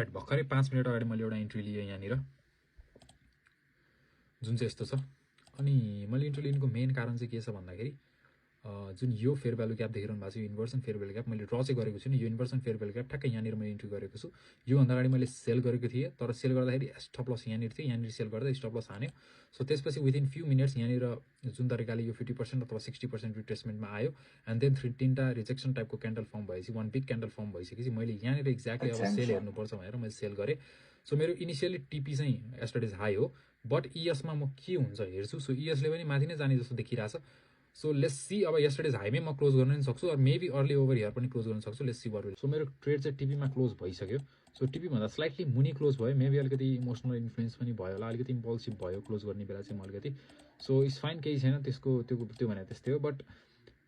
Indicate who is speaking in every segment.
Speaker 1: all right भर्खरै 5 minute अगाडि मैले एउटा इन्ट्री लिएँ यहाँनिर जुन चाहिँ यस्तो छ अनि मैले इन्ट्री लिनुको मेन कारण चाहिँ के छ भन्दाखेरि जुन यो फेयर भ्यालु ग्याप देखिरहनु भएको छ यो इन्भर्सन फेयर भ्यालु ग्याप मैले ड्र चाहिँ गरेको छुइनँ यो इन्भर्सन फेयर भ्यालु ग्याप ठ्याक्कै यहाँनिर मैले इन्ट्री गरेको छु योभन्दा अगाडि मैले सेल गरेको थिएँ तर सेल गर्दाखेरि स्टप लस यहाँनिर थियो यहाँनिर सेल गर्दा स्टप लस हान्यो सो त्यसपछि विदिन फ्यु मिनट्स यहाँनिर जुन तरिकाले यो 50% अथवा 60% रिट्रेसमेन्टमा आयो एन्ड देन तीनटा रिजेक्सन टाइपको क्यान्डल फर्म भएपछि वान बिग क्यान्डल फर्म भइसकेपछि मैले यहाँनिर एक्ज्याक्टली अब सेल हेर्नुपर्छ भनेर मैले सेल गरेँ सो मेरो इनिसियली टिपी चाहिँ यस्टरडेज हाई हो बट इएसमा म के हुन्छ हेर्छु सो इएसले पनि माथि नै जाने जस्तो देखिरहेछ सो लेट्स सी अब यस्टरडेज हाईमै म क्लोज गर्न पनि सक्छु or maybe early over here पनि क्लोज गर्न सक्छु लेट्स सी वर सो मेरो ट्रेड चाहिँ टिपीमा क्लोज भइसक्यो सो टिपीभन्दा स्लाइटली मुनि क्लोज भयो मेबी अलिकति इमोसनल इन्फ्लुएन्स पनि भयो होला अलिकति इम्पल्सिभ भयो क्लोज गर्ने बेला चाहिँ म अलिकति सो इट्स फाइन केही छैन त्यसको त्यो भने त्यस्तै हो बट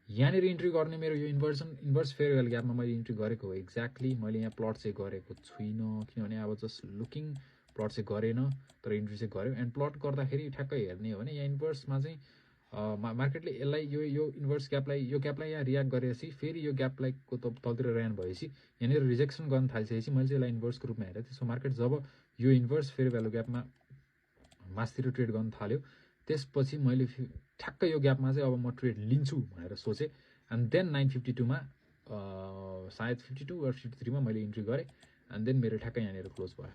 Speaker 1: यहाँनिर इन्ट्री गर्ने मेरो यो इन्भर्स फेयर भ्यालु ग्यापमा मैले इन्ट्री गरेको हो एक्ज्याक्टली मैले यहाँ प्लट चाहिँ गरेको छुइनँ किनभने अब जस्ट लुकिङ प्लट चाहिँ गरेन तर इन्ट्री चाहिँ गऱ्यो एन्ड प्लट गर्दाखेरि ठ्याक्कै हेर्ने हो भने यहाँ इन्भर्समा चाहिँ मार्केटले यसलाई यो इन्भर्स ग्यापलाई यो ग्यापलाई यहाँ रियाक्ट गरेपछि फेरि यो ग्यापलाई को तलतिर ऱ्यान भएपछि यहाँनिर रिजेक्सन गर्न थालिसकेपछि मैले चाहिँ यसलाई इन्भर्सको रूपमा हेरेको थिएँ सो मार्केट जब यो इन्भर्स फेयर भ्यालु ग्यापमा मासतिर ट्रेड गर्न थाल्यो त्यसपछि मैले ठ्याक्कै यो ग्यापमा चाहिँ अब म ट्रेड लिन्छु भनेर सोचेँ एन्ड देन 952 सायद 52 वा 53 मैले इन्ट्री गरेँ एन्ड देन मेरो ठ्याक्कै यहाँनिर क्लोज भयो